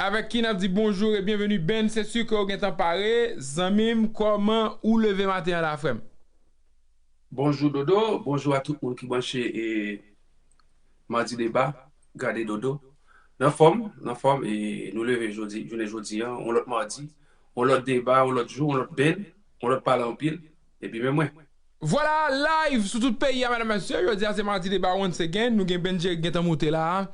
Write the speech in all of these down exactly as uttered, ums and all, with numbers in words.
avèk ki n ap di bonjou e byenveni. Ben, se si ke w gentan pare. Zanmi m, kòman ou leve maten an la, frè m? Bonjou Dodo, bonjou a tout moun ki branche e Madi Deba, gade Dodo. Nan fòm, nan fòm, e nou leve jodi, jounen jodi an, yon lòt madi, yon lòt deba, yon lòt jou, yon lòt Ben, yon lòt pale anpil, epi men mwen. Vwala, live sou tout peyi a, medam, mesye. Jodi a se Madi Deba once again. Nou gen Ben Jerry ki gentan moute la.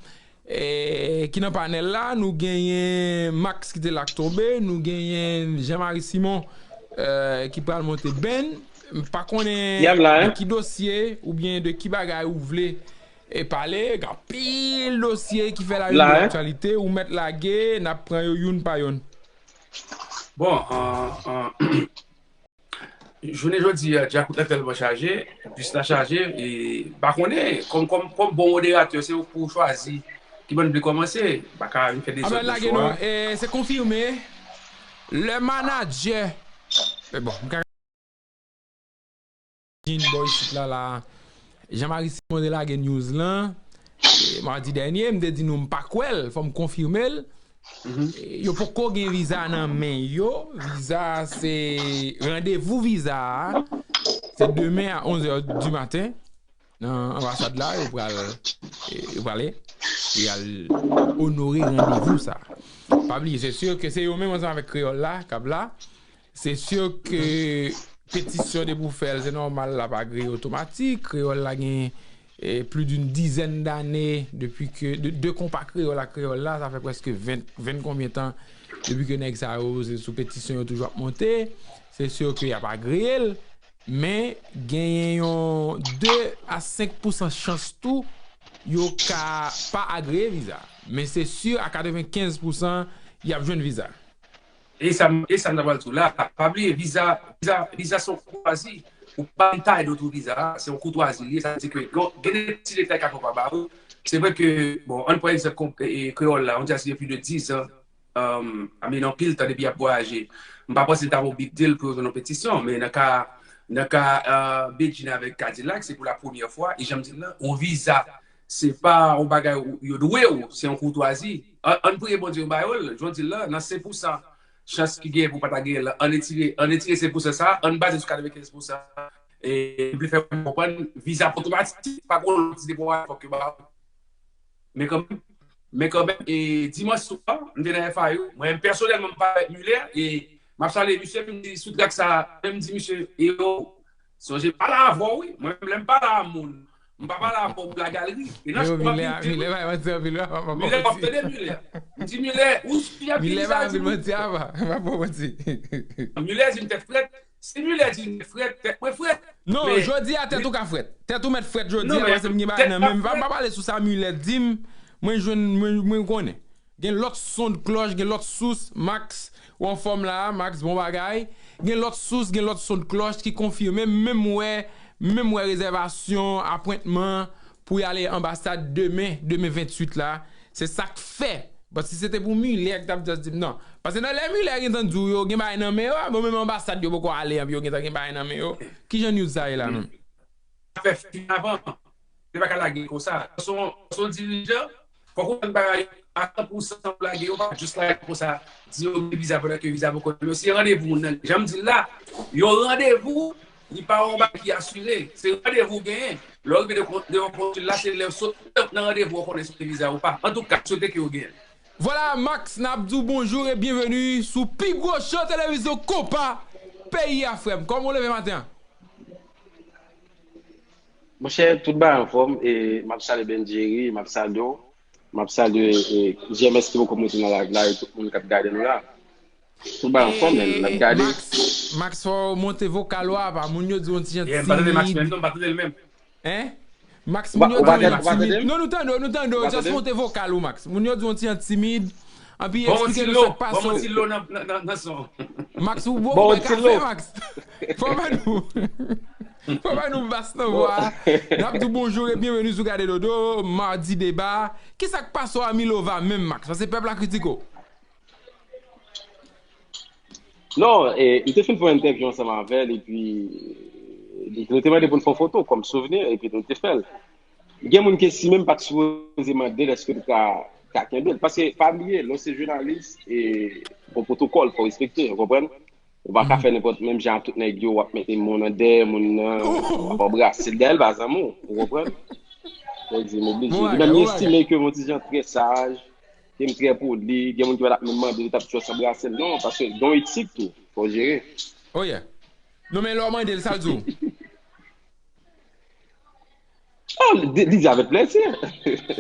E, ki nan panèl la, nou genyen Max ki te la k tonbe, nou genyen Jean Marie Simon, e, ki pral monte. Ben, m pa konnen Y ap la, de hein? Ki dosye oubyen de ki bagay ou vle e pale. Gen anpil dosye ki fè la La, une de hein? L'actualité, ou mèt lage, n ap pran yo youn pa youn. Bon, an, an, jounen jodi a, djakout la tèlman chaje, bis la chaje, e m pa konnen, kòm, kòm, kòm bon moderatè, se ou pou chwazi ki bò n vle kòmanse, m pa ka vin fè A dezòd ben, nan lage cho non, a. e, se konfime, le manager, e, bon, m ka Jean bò isit la, la, Jean Marie Simon te lage news lan, e, madi dènye, m te di nou m pa kwè l, fò m konfime l. E, yo poko gen viza nan men yo. Viza se randevou viza a. Se demen a onz è di maten. Nan anbasad la, yo pral, e, yo prale. Yo al onore randevou sa. Pa bliye, se si ke se yo menm ansanm avèk kreyòl la k ap la. Se si ke petisyon depi w fè l, se nòmal l ap agreye otomatik. Kreyòl la gen, e, plus d'une dizaine d'années depi ke de, de konpa kreyòl ak kreyòl la, sa fè prèske ven, ven konbyen tan depi ke nèg sa yo se sou petisyon yo toujou ap monte. Se si ke y ap agreye l, men genyen yon de a senk pousan chans tou yo ka pa agreye viza. Men se si a katrevenkenz pousan y ap jwenn viza. E sa, e sa m ta pral di w la, pa bliye, viza, viza, viza se yon koutwazi. Ou pa entitled to viza, se yon koutwazi li ye, sa vle di ke gen, gen de ti detay ka fè w pa ba ou. Se vre ke, bon, ann pran egzanp kon, e, kreyòl la, on dirait se depi de dizan, um, I mean, anpil tan depi y ap vwayaje. M pa panse l ta yon big deal pou yo jwenn yon petisyon, men nan ka, nan ka, uh, Bedjine avèk Kadilak, se pou la premyè fwa, e jan m di l lan, yon viza, se pa yon bagay ou- yo dwe w, se yon koutwazi. An, ann priye Bondye yo ba yo l, jan w di l lan, nan senk pousan chans ki genyen pou w pa ta genyen l lan, ann etire, ann etire senk pousan sa, ann baze sou katrevenkenz pousan. E m vle fè w konprann, viza pa otomatik, pa gen yon lòt ti depo a fòk yo ba w. Men kanmenm, men kanmenm, e dimanch swa, m te nan F I U, mwen menm pèsonèlman m pale avèk Muller, e m ap salye misye, epi m di sou trak sa, m di misye, e yo, sonje m pale avè w wi, mwen menm lè m pale a moun, m pa pale avè w pou lagalri. E nan Yo, chwa m ap Muller, vin di Muller pa manti anpil, wi, pa Muller, w ap tande Muller. M di Muller, ou fi ap Muller viza pa di anpil manti, apa, m pa pou manti. Muller di m tèt frèt. Si Muller di m frèt, tèt mwen frèt. Non, Men- jodi a tèt ou ka frèt. Tèt ou mèt frèt jodi Non, a, men paske m gen bagay nan men m. Pa, pa pale sou sa Muller di m, mwen jwenn, mwen, mwen konnen. Gen lòt son de klòch, gen lòt sous, Max, ou anfòm la, Max, bon bagay. Gen lòt sous, gen lòt son de klòch ki konfime, m menm wè, m menm wè rezèvasyon, apwentman pou y ale anbasad demen, demen venntuit la. Se sa k fè. But si se te pou Muller ki t ap just di m non. Paske nan lè Muller gentan di w yo gen bagay nan men yo, a, bon, menm anbasad yo poko ale, anpi yo gentan gen bagay nan men yo. Kijan news sa ye la menm? Fè fin avan. Li pa ka lage konsa. Se yon, se yon dirijan, fòk ou konn bagay a san pousan pou lage, ou pa just lage konsa, di yo gen viza pandan ke viza poko nan men w. Se randevou moun nan. Jan m di l la, yon randevou, li pa yon bagay ki asire. Se randevou w genyen. Lè w rive devan, devan konsil la, se lè w sot nan randevou w konnen si w gen viza ou pa. Antouka, m swete ke w genyen l. Vwala, Max, n ap di w bonjou e byenveni sou pi gwo cho televizyon konpa peyi a, frè m. Kòman w leve maten an? Monchè, tout bagay anfòm, e m ap salye Ben Jerry, m ap salye w, m ap salye, e, G M S ki poko monte nan live la, e tout moun k ap gade nou la. Tout bagay anfòm, men, n ap gade. Max, Max, fò w monte vokal ou apa, moun yo di w yon ti jan Yeah, m pa tande Max menm, timid. Non, m pa tande l menm. Hein? Max, Ou moun pa- yo ou di pa w yon tande- ou pa tande timid. m? Non, nou tande w, nou tande w. Ou pa Just tande m? Monte vokal ou, Max. Moun yo di w yon ti jan timid. Anpi Bon, eksplike ti nou lo, sa k pase bon, w. Ti lo nan, nan, nan, nan son. Max, ou Bon, bon ti kafe, lo. Max. Fò ba nou. Fò ba nou bas nan vwa a. N ap di w bonjou e byenveni sou Gade Dodo, Madi Deba. Kisa k pase w a Milova menm, Max? Paske pèp la kritike w. Non, e, m te fin fè yon entèvyou ansanm avè l, epi, e, nou te mande pou n fè yon foto kòm souvni, epi nou te fè l. Gen moun ke si menm pa t sipoze mande l, èske l ka ka kenbe l. Paske, pa bliye, lè w se jounalis, e, bon, pwotokòl, fò w respekte, w konprann? Ou pa ka fè nenpòt menm jan ak tout nèg yo, w ap mete men w nan dèyè moun nan, w ap anbrase l. Dayè, l pa zanmi w, ou konprann? Donk, di, m oblije. Li menm, li estime ke m yon ti jan trè saj, ke m trè poli, gen moun ki pa t ap menm mande li t ap just anbrase l. Non, paske gen yon etik tou, fò w jere. Oh yeah. Non, men lè w mande l, sa l di w? Oh, li, li di avèk plezi.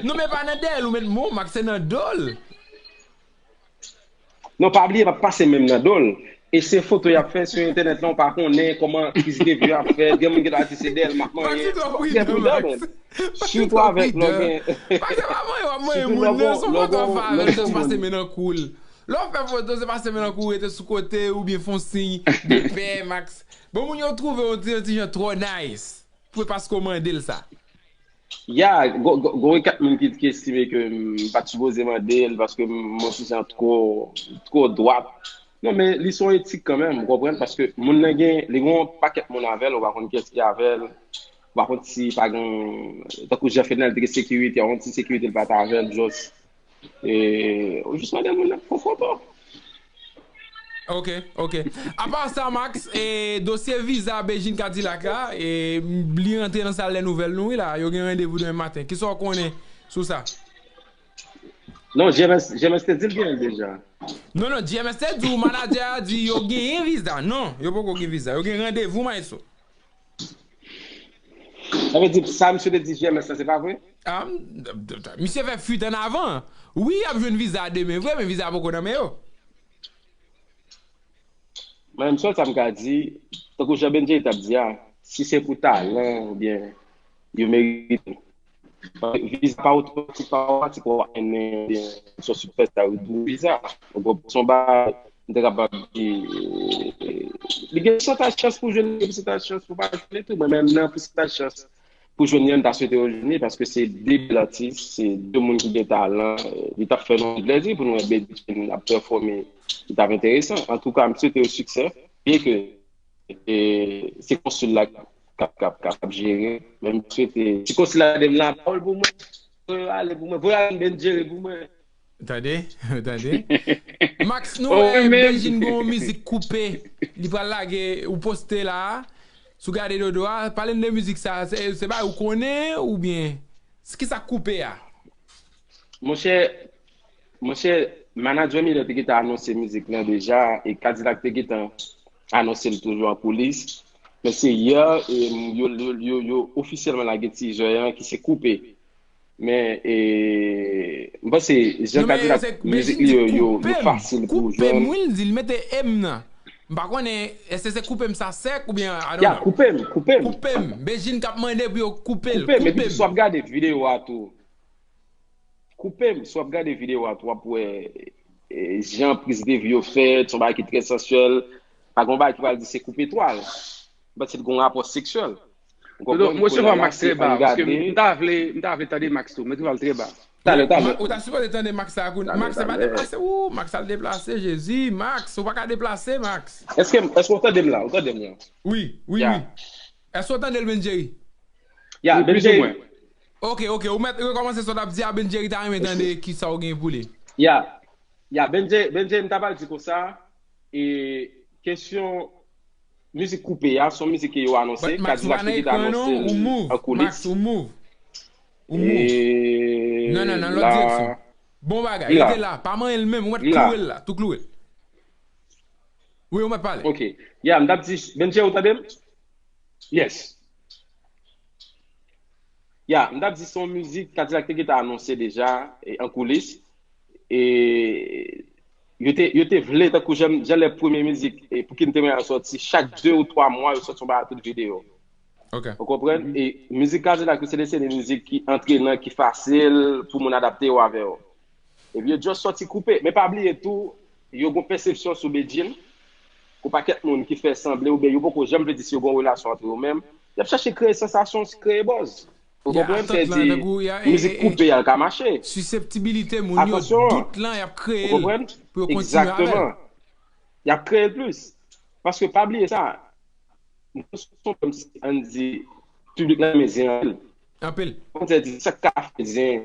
Non, men pa nan dèyè l ou met mo, Max, se nan do l. Non, pa bliye, m ap pase menm nan do l. E se foto y ap fè sou entènèt la, ou pa konnen kòman kriz de vye ap fèt. Gen moun ki ta di se dèyè l m ap manyen. Trè pridan, men. Sitou avèk lè w gen. Paske pa manyen, w ap manyen moun nan, se yon foto w ap fè avè l, se pase men nan kou l. Lè w fè foto, se pase men nan kou, rete sou kote, oubyen fè yon siy de pè, Max. Bon, moun yo twouve w ti, ti jan twò nice. Pou e paske w mande l sa. Ya, gon, gon, gon kat moun ki, ki estime ke m pa t sipoze mande l paske m, mwen se jan twò, twò dwat. Non, men li se yon etik kanmenm, ou konprann? Paske moun nan gen, li gen yon pakèt moun avè l, ou pa konn kiyès ki avè l, ou pa konn si pa gen, tankou Jean Ferdinand te gen sekirite, yon ti sekirite l pa t avè l, just, e, ou jis mande moun nan pou foto. Ok, ok. Apa sa, Max, e, dosye viza Bedjine Kadilak la, e, li rantre nan sal dè nouvèl nou, wi, la. Yo gen randevou demen maten. Kisa w konnen sou sa? Non, G M S, G M S te di l genyen l deja. Non, non, G M S te di w, manadjè a di yo genyen viza. Non, yo poko gen viza. Yo gen randevou, maestro. Sa vle di, sa misye te di G M S la, se pa vre? Ah, m, m, m, misye fè fuit an avan. Wi, y ap jwenn viza demen, vre, men viza poko nan men yo. Mwen menm, sèl sa m ka di, tankou jan Bendjeri t ap di a, si se pou talan, oubyen yo merite. Viza pa otomatik, pa otomatik w ap mennen, oubyen se yon sipèsta yo dwe viza. Donk, se yon bagay, m te kapab di, li gen pousantaj chans pou jwenn, gen pousantaj chans pou pa jwenn tou. Mwen menm, nan pousantaj chans pou jwenn li an, m ta swete yo jwenn li, paske se de bèl atis, se de moun ki gen talan. Li t ap fè nou plèzi pou nou wè Bedjine ap pèfòme, li t ap enteresan. Antouka, m swete yo siksè, byenke e se konsil la k ap, k ap, k ap, k ap jere. Men m swete, si konsil la de m la, pawòl pou mwen, voye ale pou mwen, voye ale m Bendjeri pou mwen. Tande, tande. Max, nou wè Bedjine gon mizik koupe. Li pral lage, ou poste la. Si w gade Dodo a, pale m de mizik sa. Se, se bagay ou konnen oubyen? Kisa k koupe a? Monchè, monchè, manadjè Miller te gentan anonse mizik lan deja, e Kadilak te gentan anonse l toujou an koulis. Men se yè, e, yo, yo, yo, yo ofisyèlman lage tizè an ki se Koupe. Men, e, m panse jan Kadilak mizik li yo, yo, yo fasil pou jwenn. Koupe m, wi, l di, l mete M nan. M pa konnen, èske se Koupe m sa sèk oubyen, I don't know. Ya, Koupe m, Koupe m. Koupe m. Bedjine k ap mande pou yo koupe l. Koupe m, epi si w ap gade videyo a tou. Koupe m, si w ap gade videyo a tou, w ap wè, e, jan priz de vi yo fèt, se yon bagay ki trè sansyèl. Pa gen yon bagay ki pral di se koupe twal. M panse l gen yon rapò seksyèl. Ou konprann? Mwen resevwa Max trè ba, paske m ta vle, m ta vle tande Max tou, mwen te ba l trè ba. Talè, talè. Ou ta sipoze tande Max la, kounye a. Max se pa deplase, ou, Max al deplase, Jezi, Max, ou pa ka deplase, Max. Èske, èske w tande m la? Ou tande m la? Wi, wi, wi. Èske w tande l, Bendjeri? Ya, Bendjeri. Ok, ok, ou mèt rekòmanse sa w t ap di a, Bendjeri ta renmen tande kisa w gen pou li. Ya, ya, Bendjeri, Bendjeri, m ta pral di konsa, e, kesyon mizik Koupe a, se yon mizik ke yo anonse, Kadilak te gentan anonse l an koulis. Max, ou move. Ou move. Non, non, nan lòt direksyon. Bon bagay, rete la, pa manyen l menm, ou mèt kloure l la, tou kloure l. Wi, ou mèt pale. Ok. Ya, m t ap di, Bendjeri, ou tande m? Yes. Ya, m t ap di se yon mizik Kadilak te gentan anonse deja, e, an koulis. E yo te, yo te vle, tankou jan, jan lè premye mizik, e, Pouki n te renmen al sòti, chak de ou twa mwa, yo sòti yon bagay tout videyo. Ok. Ou konprann? E mizik Kadilak yo, se de, se de mizik ki antrenan, ki fasil pou moun adapte yo avè yo. Epi yo just sòti Koupe. Men pa bliye tou, yo gon pèsepsyon sou Bedjine. Gon pakèt moun ki fè sanble, oubyen yo poko janm vle di si yo gon relasyon antre yo menm. Y ap chache kreye sansasyon, kreye buzz. Ou konprann? Fè di mizik Koupe a ka mache. Siseptibilite moun yo, dout lan, y ap kreye l pou yo kontinye avè l. Egzakteman. Y ap kreye l plis. Paske pa bliye sa, nou se yon pèp, ann di, piblik la renmen zen anpil. Anpil. Konn sa di, sa k ka fè zen,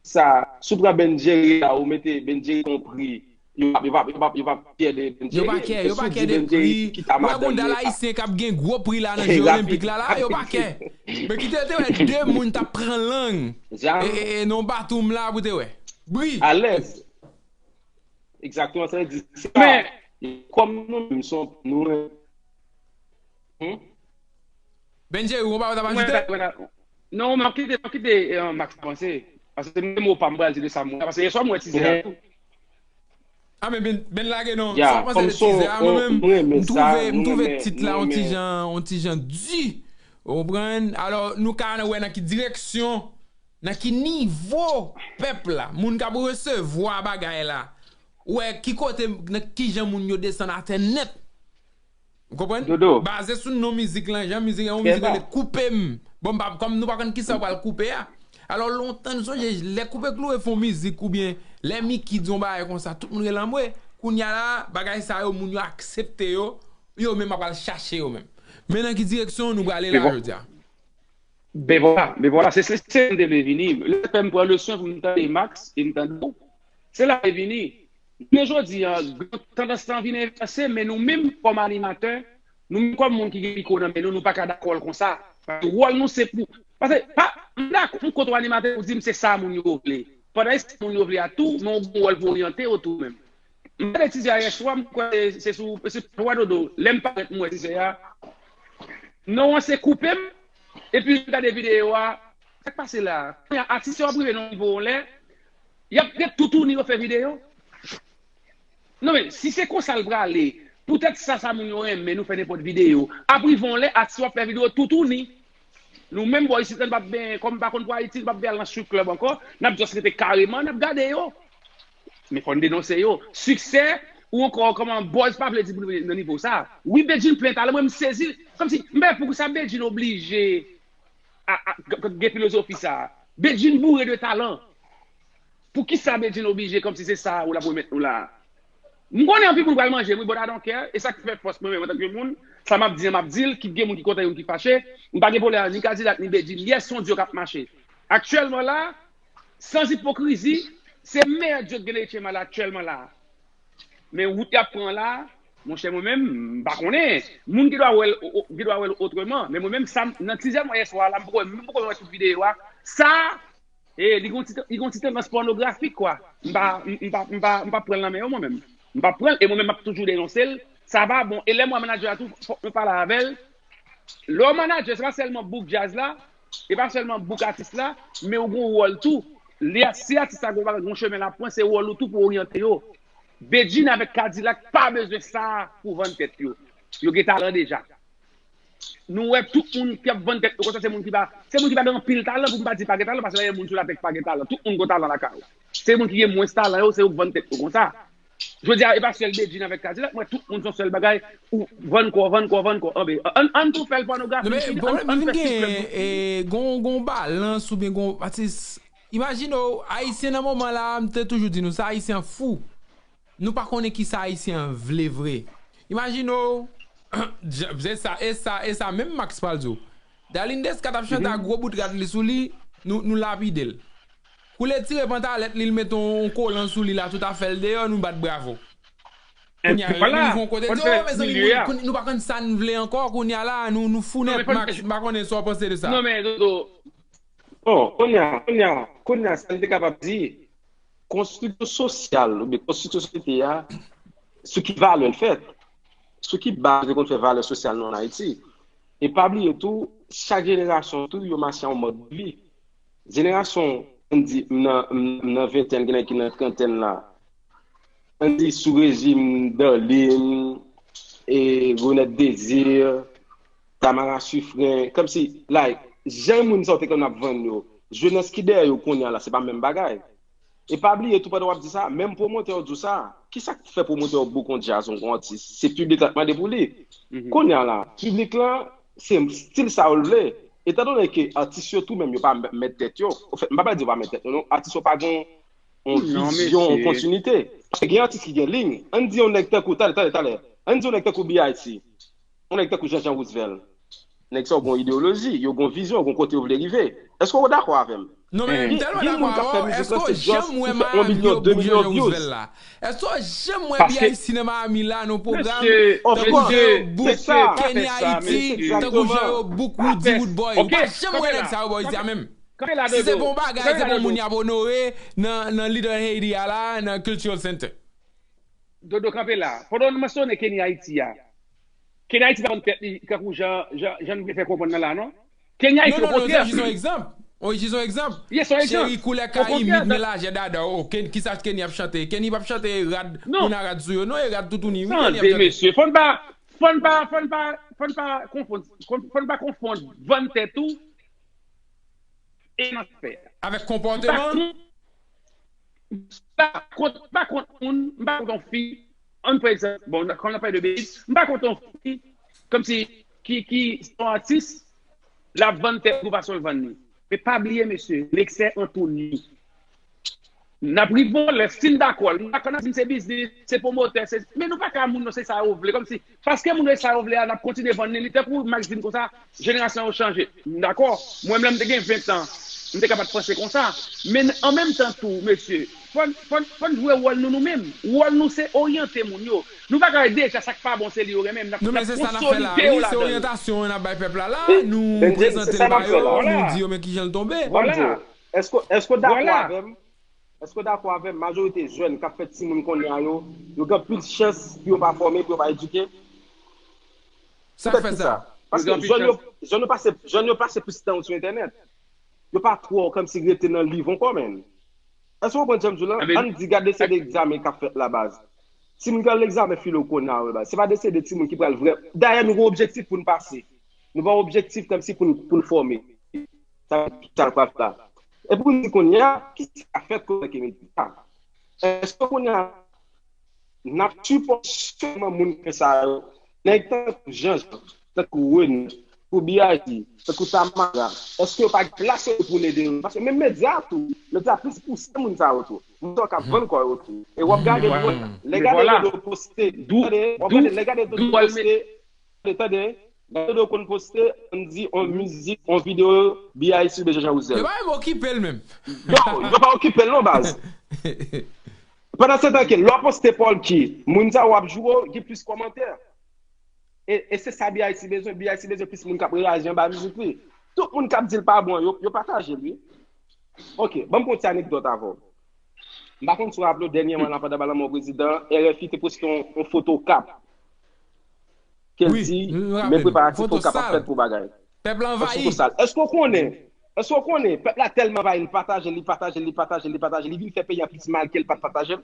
sa, si w pran Ben Jerry la, ou mete Ben Jerry kon pri, yo p ap, yo p ap, yo p ap, yo p ap kè de Ben Jerry. Yo pa kè, yo pa kè de pri. Ou wè kondal ayisyen k ap gen gwo pri la nan Jeux Olympiques la, la, yo pa kè. Men kite te wè de moun t ap pran lang. E, e, e, non, Batum la, pou te wè. Bri. Alèz. Exactement, ça veut dire, c'est ça. Men, kòm nou menm, se yon, nou, hmm? Ben Jerry, ou pa ta ajoute? Non, m ap kite, m ap kite eh, Max avanse. Paske se menm mo pa m pral di de sa m wè. Paske yè swa m wè tizè a tou. Ah, men Ben, Ben lage non. Sa w panse de tizè a? Mwen menm, m twouve, m twouve tit la yon ti jan, yon ti jan di. Ou konprann? Alò, nou ka wè nan ki direksyon, nan ki nivo pèp la, moun k ap resevwa bagay la, wè ki kote, nan ki jan moun yo desann atè nèt. Ou konprann? Baze sou non mizik lan, jan mizik lan, yon mizik rele Koupe m. Bon, m pa, kòm nou pa konn kisa yo pral koupe a. Alò, lontan, nou sonje, lè Koupe Kloure fè yon mizik oubyen lè Mickey di yon bagay konsa, tout moun rele anmwe. Kounye a la, bagay sa yo, moun yo aksepte yo, yo menm ap al chache yo menm. Men nan ki direksyon nou prale la jodi a? Ben vwala, ben vwala, se, se, se m te vle vini. Lè fè m pran leson pou m tande Max e m tande w. Se la e vini. Men jodi a, tandans lan vin envèse, men nou menm kòm animatè, nou menm kòm moun ki gen mikwo nan men nou, nou pa ka dakò l konsa. Paske wòl nou se pou, paske, pa, m dakò, m kont yon animatè pou di m se sa moun yo vle. Pandan e sa moun yo vle a tou, men w gen wòl pou oryante yo tou menm. M gade tizè a yè swa, m kwè se, se sou, se sou Pwa Dodo. Lè m parèt, m wè tizè a. Non an se Koupe m. Epi m gade videyo a. Sa k pase la? Kounye a, atis yo ap rive nan yon nivo yon lè, y ap gen toutouni yo fè videyo. Non, men, si se konsa l prale, poutèt sa, sa moun yo renmen, nou fè nenpòt videyo. Ap rive yon lè, atis yo ap fè videyo toutouni. Nou menm bò isit la, nou p ap benyen, kòm m pa konn pou Ayiti, nou p ap benyen al nan strip club ankò, n ap just rete kareman, n ap gade yo. Men fò n denonse yo. Siksè, ou ankò kòman buzz pa vle di pou nou nan nivo sa. Wi, Bedjine plen talan, mwen m sezi. Kòmsi, m pa wè poukisa Bedjine oblije a, a, k, k, gen filozofi sa. Bedjine boure de talan. Poukisa Bedjine oblije kòmsi se sa ou l ap remèt nou la? M konnen anpil moun pral manje m, wi, but I don't care. E sa k fè fòs mwen menm antanke moun, sa m ap di an, m ap di l, kit gen moun ki kontan, gen moun ki fache. M pa gen pwoblèm ak ni Kadilak, ni Bedjine. Yes, se yon duo k ap mache. Aktyèlman la, sans hypocrisie, se meyè duo k gen nan H M A la aktyèlman la. Men wout y ap pran la, monchè, mwen menm, m pa konnen. Moun ki dwa wè l, o- o- ki dwa wè l otreman. Men mwen menm, sa m- nan tizè mwen yè swa la, m poko, m poko wè tout videyo a. Sa, e, li gon ti, li gon ti tandans pònografik, kwa. M pa, m m pa, m pa, m pa pran l nan men yo, mwen menm. M pa pran l, e mwen menm, m ap toujou denonse l. Sa pa bon. E lè m wè manadjè a tou, fòk mwen pale avè l. Lè w manadjè, se pa sèlman book djaz la, e pa sèlman book atis la, men ou gon wòl tou. Lè si atis la gon bagay, gon chemen l ap pran, se wòl ou tou pou oryante yo. Bedjine avèk Kadilak pa bezwen sa pou vann tèt yo. Yo gen talan deja. Nou wè tout moun k ap vann tèt yo konsa, se moun ki pa, se moun ki pa gen anpil talan, pou m pa di pa gen talan, paske pa gen moun sou latè ki pa gen talan. Tout moun gon talan lakay ou. Se moun ki gen mwens talan yo, se yo k vann tèt yo konsa. Jodi a, e pa sèl Bedjine avèk Kadilak, mwen tout moun se yon sèl bagay, ou vann kò, vann kò, vann kò. Anben, ann, ann tou fè l pònografi, men ann, pwoblèm ann vin fè gen, e, gon, gon balans oubyen gon, paske, imajine w, Ayisyen nan moman la, m te toujou di nou sa, Ayisyen an fou. Nou pa konnen kisa Ayisyen an vle vre. Imajine w, se sa, e sa, e sa, menm Max pral di w. Darline Desca t ap chante ak gwo bout rad li sou li, nou, nou lapide l. Kou l retire pantalèt li, l mete yon, yon kolan sou li la, tout afè l deyò, nou bat bravo. Kounye a, lè nou rive yon kote, di, o, mezanmi, moun, kounye- nou pa konn sa n vle ankò, kounye a la, nou, nou fou nèt, Max, m pa konnen sa w panse de sa. Non, men, Dodo, bon, kounye a, kounye a, kounye a, sa n te kapab di, konstriksyon sosyal, oubyen konstriksyon sosyete a, sou ki valè l fèt, sou ki baz yo konn fè valè sosyal nou ann Ayiti. E pa bliye tou, chak jenerasyon tou, yo mache a yon mòd de vi. Jenerasyon, ann di, m nan, m nan ventèn, gen nèg ki nan trantèn la. Ann di sou rejim Darline, e Ronette Désir, Tamara Suffren, kòmsi, like, jan moun sa yo te konn ap vann yo, jenès ki dèyè yo kounye a la, se pa menm bagay. E pa bliye tou, pandan w ap di sa, menm pwomotè yo di w sa, kisa k fè pwomotè yo book yon djaz, yon, yon atis? Se piblik la k mande pou li. Kounye a la, piblik lan, se stil sa yo l vle. Etandone ke atis yo tou menm yo pa mèt tèt yo. Anfèt, m pa pral di yo pa mèt tèt yo, non. Atis yo pa gen yon vizyon, yon kontinite. Paske gen atis ki gen liy. Ann di yon nèg tankou, talè, talè, talè. Ann di yon nèg tankou B I C. Yon nèg tankou Jean Jean Roosevelt. Nèg sa yo gon ideoloji, yo gon vizyon, yo gon kote yo vle rive. Èske w dakò avè m? Non, men m tèlman dakò avè w. Èske w janm wè Mario Bouk Jean Jean Roosevelt la? Èske w janm wè B I C nan Miami la nan pwogram tankou jan yo book Kenny Haiti, tankou jan yo book Roody Roodboy? Ou pa janm wè nèg sa yo bò isi a menm. Si se pou yon bagay, se pou moun y ap onore nan, nan Little Haiti a la, nan Cultural Center. Dodo, kanpe la. Pandan w mansyone Kenny Haiti a, Kenny Haiti pa konn tèt li, tankou jan, jan, jan nou vle fè konprann nan la, non? Kenny Haiti, okontrè. Non, non, non, se jis yon egzanp. Wi, jis yon egzanp. Cheri koulè Karayib, mit men lajè dada. Oh, Ken-, kisa Kenny ap chante? Kenny p ap chante rad, moun a rad sou yo. Non, e rad toutouni, wi, Kenny ap chante. Tande, mesye. Fò n pa, fò n pa, fò n pa, fò n pa konfonn, fò n pa konfonn vann tèt ou e nan fè. Avèk konpòteman? M pa kont, m pa kont moun, m pa kont yon fi. Ann pran egzanp, bon, kòm n ap pale de betiz, m pa kont yon fi kòmsi ki, ki se yon atis, l ap vann tèt li pou fason l vann li. Men pa bliye, mesye, l'excès en tout nuit. N ap rive yon lè, si n dakò, n dakò, n ap di n se biznis, se pwomotè, se, men nou pa ka moun yo se sa yo vle, kòmsi, paske moun yo se sa yo vle a, n ap kontinye vann li, li tankou Max di m konsa, jenerasyon yo chanje. M dakò, mwen menm lè m te gen ven tan, m te ka pa t panse konsa. Men an menm tan tou, mesye, fò n, fò n, fò n jwe wòl nou, nou menm. Wòl nou se oryante moun yo. Nou pa ka deja sa k pa bon se li yo renmen, n ap, n ap konsolide yo ladan l. Non, men se sa n ap fè la, wi, se oryantasyon an n ap bay pèp la la, nou prezante l ba yo, nou di yo men kijan l tonbe. Vwala. Èske, èske w dakò avè m? Èske w dakò avè m? Majorite jèn k ap fè timoun kounye a yo, yo gen anpil chans pou yo pa fòme, pou yo pa edike. Sa k fè sa? Paske jèn yo, jèn yo pase, jèn yo pase plis tan yo sou entènèt. Yo pa twò kòmsi rete nan liv ankò, menn. Èske w konprann sa m di w la? Ann di, gade se de egzamen k ap fèt la, baz. Timoun k al egzamen filo kounye a, wi, baz. Se pa de, se de timoun ki pral vrè. Dayè, nou gen objektif pou n pase. Nou gen objektif kòmsi pou n, pou n fòme. Sa, sa l pral fè la. E pou n di kounye a, kisa k fèt kote ke medya? Èske kounye a, n ap sipòte sèlman moun ki fè sa yo? Nèg tankou Jean Jean, tankou René, tankou B I G, tankou Tamara, èske yo pa gen plas yo pou n ede yo? Paske menm medya tou, medya plis pouse moun sa yo tou. Moun sa yo k ap vann kò yo tou. E w ap gade, lè gade Dodo poste, tande, w ap gade, lè gade Dodo poste, tande, tande, gade Dodo konn poste, ann di, yon mizik, yon videyo, B I C oubyen Jean Jean Rouzel. Yo pa menm okipe l menm. Yo, yo pa okipe l non, baz. Pandan se tan ke lè w poste Polky, moun sa yo ap joure w, gen plis kòmantè. E, e se sa B I C bezwen, B I C bezwen plis moun k ap reyaji anba mizik li. Tout moun k ap di l pa bon, yo, yo pataje l, wi. Oke, ban m konn ti anekdòt avè w. M pa konn si w raple w, dènyèman la, pandan ba lanmò prezidan, R F I te poste yon, yon foto Kap. Ke l di, men preparatif pou Kap ap fèt pou bagay. Pèp la anvayi. Èske w konnen? Èske w konnen? Pèp la tèlman anvayi, li pataje, li pataje, li pataje, li pataje, li vin fè peyi a plis mal ke l pa t pataje l.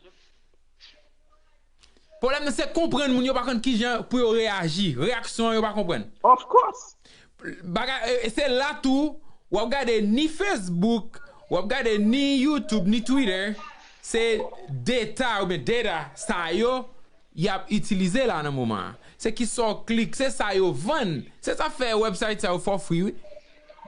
Pwoblèm nan se konprann moun yo pa konn kijan pou yo reyaji. Reyaksyon an yo pa konprann. Of course. Bagay, e, e se la tou, w ap gade ni Facebook, w ap gade ni YouTube, ni Twitter, se data oubyen data sa yo y ap itilize la nan moman an. Se kisa w klik, se sa yo vann. Se sa fè website sa yo for free, wi.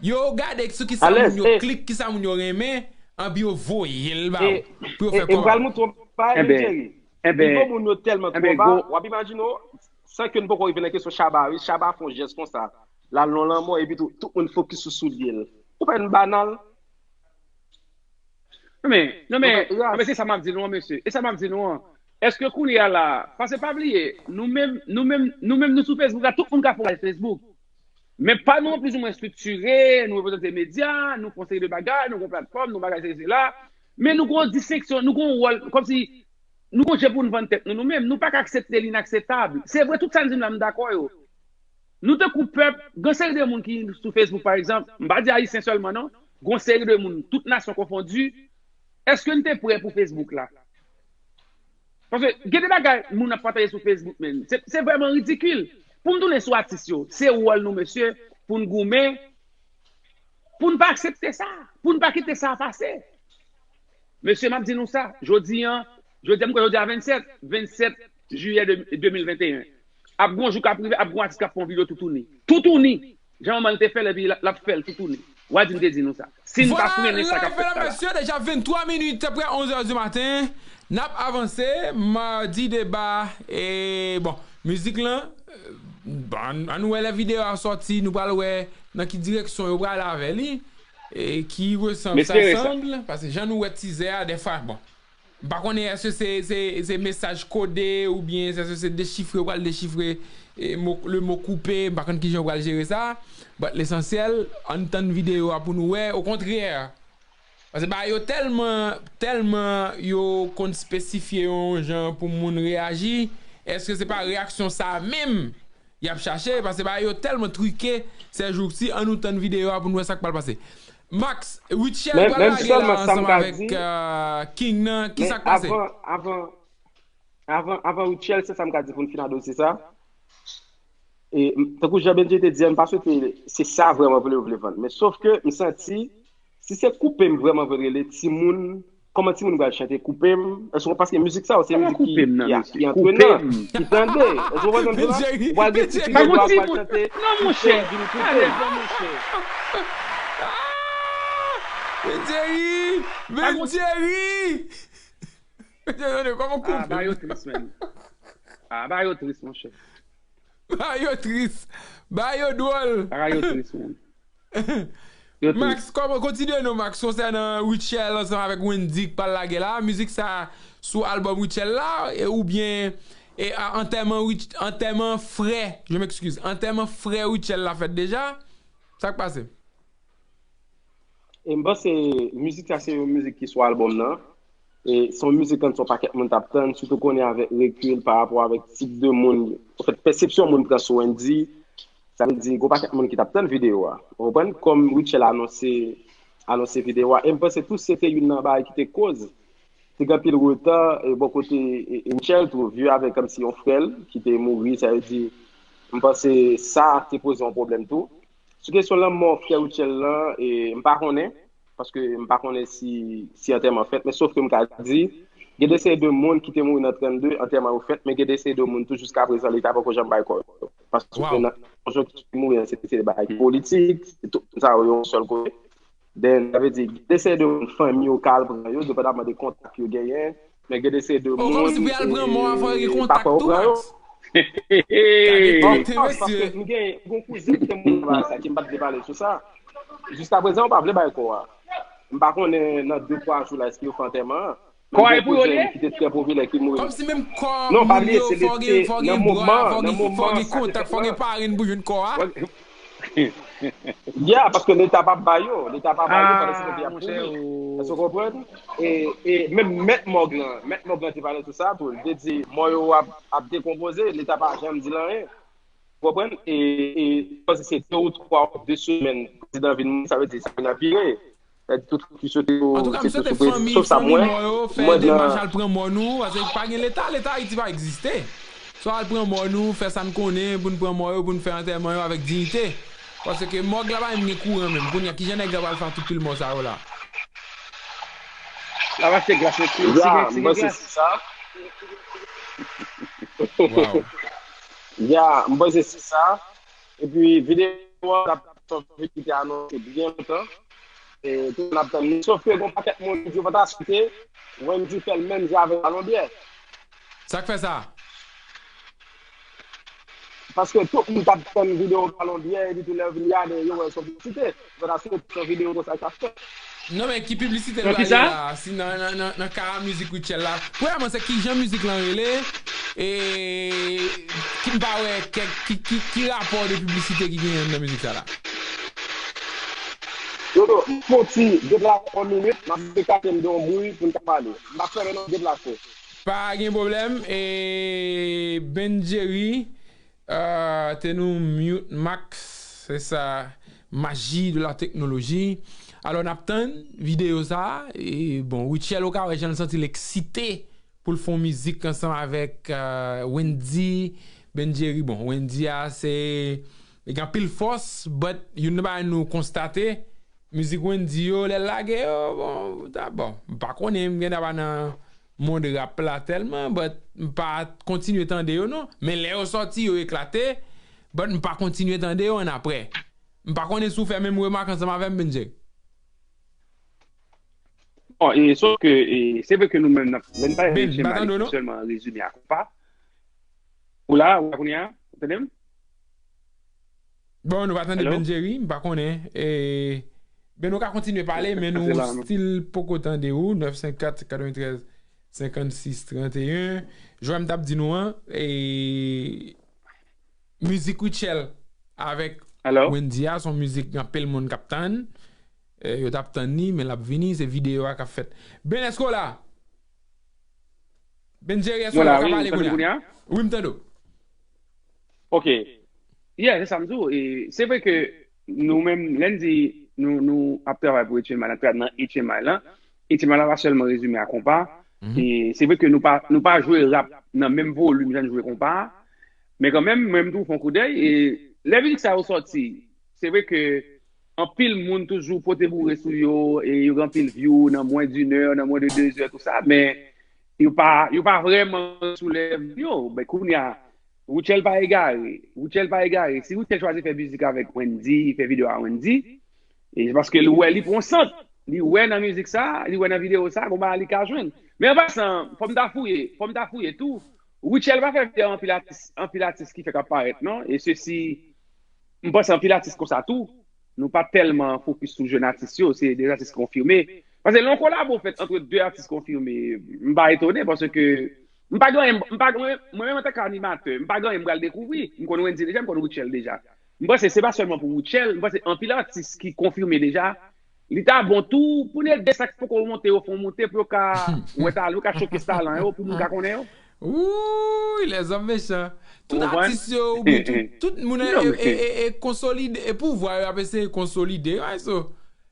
Yo gade sou kisa moun yo klik, kisa moun yo renmen, anpi yo voye l ba w pou yo fè kòb. E m pral montre w bagay, Jerry. Nivo moun yo tèlman twò ba, w ap imajine w, san ke n poko rive nan kesyon Shabba, wi, Shabba fè yon jès konsa. L al nan lanmò, epi tou, tout moun fokis sou soulye l. Ou pa wè n banal? Non, men, non, men, non, men, se sa m ap di nou an, mesye. E sa m ap di nou an. Èske kounye a la, paske pa bliye, nou menm, nou menm, nou menm, nou sou Facebook la, tout moun ka fè yon paj Facebook. Men pa nou an plizoumwen estriktire, nou reprezante medya, nou fè yon seri de bagay, nou gen platfòm, nou bagay seri sela. Men nou gen yon distenksyon, nou gen yon wòl, kòmsi nou gen yon je pou n vann tèt nou, nou menm. Nou pa ka aksepte linakseptab. Se vre, tout sa n di m la, m dakò yo. Nou tankou pèp, gen seri de moun ki sou Facebook, pa egzanp, m pa di Ayisyen sèlman, non. Gen seri de moun, tout nasyon konfondi. Èske n te prè pou Facebook la? Paske gen de bagay moun ap pataje sou Facebook, men se, se vrèman ridikil. Pou m tounen sou atis yo, se wòl nou, mesye, pou n goumen, pou n pa aksepte sa, pou n pa kite sa pase. Mesye, m ap di nou sa, jodi an, jodi an, m kwè jodi a vennsèt, vennsèt jiyè de, de mil venteyen. Ap gon jou k ap rive, ap gon atis k ap fè yon videyo toutouni. Toutouni! Jan manman l te fè l, epi l ap fè l toutouni. W a di m te di nou sa. Si n pa frennen sa k ap fèt la. Vwala, live la, mesye, deja venntwa minit apre onz è di maten. N ap avanse, madi deba, e, bon, mizik lan, Bon, ann, ann wè lè videyo a sòti, nou pral wè nan ki direksyon yo pral avè li, e ki resanm sa sanble, paske jan nou wè tizè a, dèfwa, bon, m pa konnen èske se, se, se mesaj kode oubyen èske se dechifre yo pral dechifre e mo, le mo koupe, m pa konn kijan yo pral jere sa, but lesansyèl, ann tann videyo a pou nou wè, okontrè, paske bagay yo tèlman, tèlman yo konn espesifye yon jan pou moun reyaji, èske se pa reyaksyon sa a menm y ap chache? Paske bagay yo tèlman trike sèjousi, ann nou tann videyo a pou n wè sa k pral pase. Max, Rutshelle pral lage la ansanm avèk King nan, ki sa k pase? Avan, avan, avan Rutshelle, se sa m ka di pou n fin nan dosye sa. E, tankou Jan Bendje te di a, m pa swete se sa vrèman vle yo vle vann. Men sof ke m santi, si se koupe m vrèman vle rele, timoun, kòman timoun pral chante koupe m? Èske w konprann? Paske mizik sa yo, se mizik ki, ki, ki antrenan, ki tande. Èske w konprann sa m di la? Ou pral gen pitit ki gen dwa pral chante koupe m vin koupe m. Bendjeri! Bendjeri! Bendjeri, kòman koupe m? Ah, ba yo tris, menm. Ah, ba yo tris, monchè. Bagay yo tris. Bagay yo dwòl. Bagay yo tris, menm. Max, kòman, kontinye non, Max, konsènan Rutshelle ansanm avèk Wendy k pral lage la, mizik sa sou albòm Rutshelle la, e, oubyen e, a, antèman Rutsh-, antèman frè, je m'excuse, antèman frè Rutshelle la fèt deja? Sa k pase? E m panse mizik sa se yon mizik ki sou albòm nan. E se yon mizik an se yon pakèt moun t ap tann, sitou kounye a avèk rekil pa rapò avèk tip de moun, anfèt, pèsepsyon moun pran sou Wendy. Sa vle di, gon pakèt moun ki t ap tann videyo a. Ou konprann? Kòm Rutshelle anonse, anonse videyo a. E m panse tou se te youn nan bagay ki te koz. Te gen anpil reta e, bò kote e, e Rutshelle tou, vye avèk kòmsi yon frè l ki te mouri, sa vle di, m panse sa te poze yon pwoblèm tou. Sou kesyon lanmò frè Rutshelle lan, e, m pa konnen, paske m pa konnen si, si antèman fèt, men sof ke m ka di, gen de seri de moun ki te mouri nan trannde, antèman yo fèt, men gen de seri de moun tou jiska prezan Leta poko janm bay kò yo. Paske nan konjonkti ki mouri an, se te bagay ki politik, se tout sa yo yon sèl kote. Then, sa vle di, gen de seri de moun fanmi yo ka al pran yo, depandaman de kontak yo genyen, men gen de seri de moun, kòmsi pou y al pran mò a, fò yo gen kontak tou, Max. Paske m gen yon kouzen ki te mouri nan bagay sa, ki m pa t vle pale sou sa. Jiska prezan, yo pa vle bay kò a. M pa konnen nan de twa jou la, èske yo fè antèman an. Kò a e pou yo l ye? Ki te trè popilè, ki mouri. Kòmsi menm kò moun yo, fò gen, fò gen bra, fò gen, fò gen kontak, fò gen parenn pou jwenn kò a. Ya, paske Leta p ap ba yo, Leta p ap ba yo, pandan se tan ap pouri. Èske w konprann? E, e menm mèt mòg lan, mèt mòg lan te pale sou sa tou, li te di mò yo ap, ap dekonpoze, Leta pa janm di l anyen. Ou konprann? E, e, panse se de ou twa ou de semèn prezidan vin mouri, sa vle di sa vin anpire. Sa vle di tout fokis yo te sou, se te sou prezidan. Sof sa mwen, mwen nan. Antouka, m swete fanmi, fanmi mò yo fè demach al pran mò nou, paske pa gen Leta, Leta Ayiti pa egziste. Swa al pran mò nou, fè sa n konnen pou n pran mò yo, pou n fè antèman yo avèk diyite. Paske mòg la pa menm gen kouran menm. Kounye a, kijan nèg la pral fè ak tout pil mò sa yo la? L ap achte glas nan T L C, si gen, si gen glas. Wow. Ya, m panse se sa. Epi videyo a t ap sòti ki te anonse byen lontan. E tout moun ap tann li. Sof ke gon pakèt moun ki di yo pa ta swete Wendy fè l menm jan avèk Balon Byè. Sa k fè sa? Paske tout moun t ap tann videyo Balon Byè, epi tou lè yo vin gade, yo wè l se yon piblisite. Yo pa ta swete se yon videyo konsa k ap fèt. Non, men ki piblisite l pral ye la, si nan, nan, nan, nan ka mizik Rutshelle la? Premyèman, se kijan mizik lan rele, e ki m pa wè kèk, ki, ki, ki rapò de piblisite ki genyen nan mizik sa la? Yo, m fè yon ti deplase yon minit, m ap ekate m de yon bri pou n ka pale. M ap fèmen non, deplase. Pa gen pwoblèm, e Bendjeri, euh, te nou mute Max, se sa, maji de la teknoloji. Alò, n ap tann videyo sa, e bon, Rutshelle, ou ka wè jan l santi l eksite pou l fè yon mizik ansanm avèk, euh, Wendy, Bendjeri. Bon, Wendy a, se, li gen anpil fòs, but youn nan bagay nou konstate, mizik Wendy yo, lè l lage yo, bon, ta, bon, m pa konnen, m gen dwa pa nan mond rap la tèlman, but m pa kontinye tande yo non. Men lè yo sòti, yo eklate, but m pa kontinye tande yo annapre. M pa konnen si w fè menm remak ansanm avè m, Bendjeri. Bon, e, sof ke, e, se vre ke nou menm, nan, lè n pale de Rutshelle, n ap sèlman rezime a konpa. Ou la, ou la kounye a? Ou tande m? Bon, nou pa tande Benjerry, m pa konnen. E, ben, nou ka kontinye pale, men nou still poko tande ou. Nèf senk kat katreventrèz senkannsis tranteyen. Jan m t ap di nou an, e, mizik Rutshelle avèk Wendy a, se yon mizik gen anpil moun k ap tann. E, yo t ap tann li, men l ap vini, se videyo a k ap fèt. Ben, èske w la? Benjerry, èske w ka pale kounye a? Wi, m tande w. Ok. Yeah, se sa m di w. E se vre ke nou menm, lè n di nou, nou ap travay pou H M I la, nan H M I la, H M I la pa sèlman rezime a konpa. E se vre ke nou pa, nou pa jwe rap nan menm volim jan n jwe konpa. Men kanmenm, mwen m toujou fè yon koudèy. E lè mizik sa yo sòti, se vre ke anpil moun toujou pote boure sou yo, e yo gen anpil view nan mwen d'une heure, nan mwen de deux heures, tout sa, men yo pa, yo pa vrèman soulève yo. Men kounye a, Rutshelle pa egare. Rutshelle pa egare. Si Rutshelle chwazi fè mizik avèk Wendy, fè videyo a Wendy, e se paske li wè li pran sant. Li wè nan mizik sa, li wè nan videyo sa, gon bagay li ka jwenn. Men an pasan, fò m ta fouye, fò m ta fouye tou. Rutshelle pa fè videyo anpil atis, anpil atis ki fèk ap parèt, non. E sesi, m panse anpil atis konsa tou, nou pa tèlman fokis sou jèn atis yo, se de atis konfime. Paske lè yon kolabo fèt ant de atis konfime, m pa etone, paske m pa gen anyen, m pa gen anyen, mwen menm antanke animatè, m pa gen anyen m pral dekouvri. M konn Wendy deja, m konn Rutshelle deja. M panse se pa sèlman pou Rutshelle, m panse anpil atis ki konfime deja, li ta bon tou pou n ede sa k poko monte yo fè yon moute pou yo ka wè talan, yo ka showcase talan yo, pou moun ka konnen yo. Wouy, lèzòm mechan. Tout atis yo, oubyen tout, tout moun e, e, e, e konsolide, e pouvwa yo ap eseye konsolide yo, so.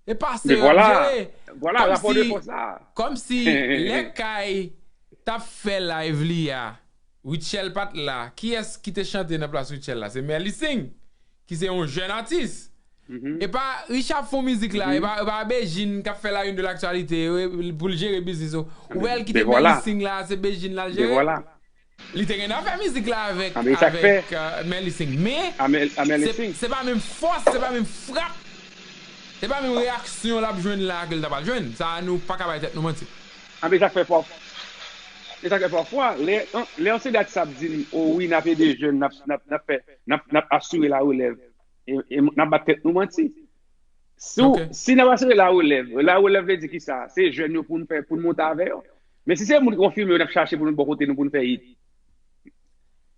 E pase yo ap jere. Kòmsi, kòmsi lè Kay t ap fè live li a, Rutshelle pa t la. Kiyès ki te chante nan plas Rutshelle la? Se Merly Singh, ki se yon jèn atis. E pa Richard fè mizik la, e pa, e pa Bejin k ap fè la une de l'actualité, e, pou l jere biznis yo. Ou wè l kite Merly Singh la, se Bejin l al jere. Li te gen afè mizik la avèk, avèk, euh, Merly Singh. Men, se, se pa menm fòs, se pa menm frap, se pa menm reyaksyon l ap jwenn la ke l ta pral jwenn. Sa a, nou pa ka bay tèt nou manti. Anben, sa k fè pafwa, e sa k fè pafwa, lè, lè yon seri atis ap di m, o wi, n ap ede jèn, n ap, n ap, n ap fè, n ap, n ap asire la relèv, e, e n ap bat tèt nou manti. Si, si n ap asire la relèv, la relèv vle di kisa? Se jèn yo pou n fè, pou n monte avè yo. Men si se moun konfime yo n ap chache pou nou bò kote nou pou n fè hit.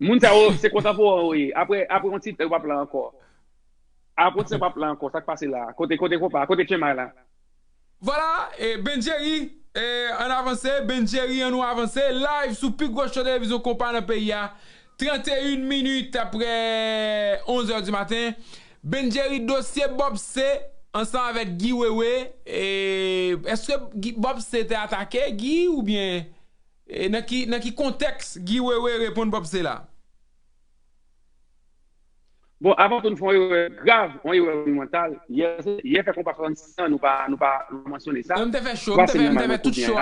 Moun sa yo, se kontanporan yo ye. Apre, apre yon ti tan, yo p ap la ankò. Apre yon ti tan, yo p ap la ankò. Sa k pase la? Kote, kote konpa? Kote H M I la? Vwala, e Benjerry, e, ann avanse, Benjerry, ann nou avanse, live sou pi gwo show televizyon konpa nan peyi a, trannteyen minit apre onz è di maten. Benjerry, dosye Bob C ansanm avèk Guy Wewe, e, èske Guy, Bob C te atake Guy oubyen, e, nan ki, nan ki kontèks Guy Wewe reponn Bob C la? Bon, avan tou, nou fè yon erè grav, yon erè monumantal. Yè, yè fè konpa swasannsis an, nou pa, nou pa, nou pa mansyone sa. Non, m te fè cho, m te fè, m te fè tout cho a.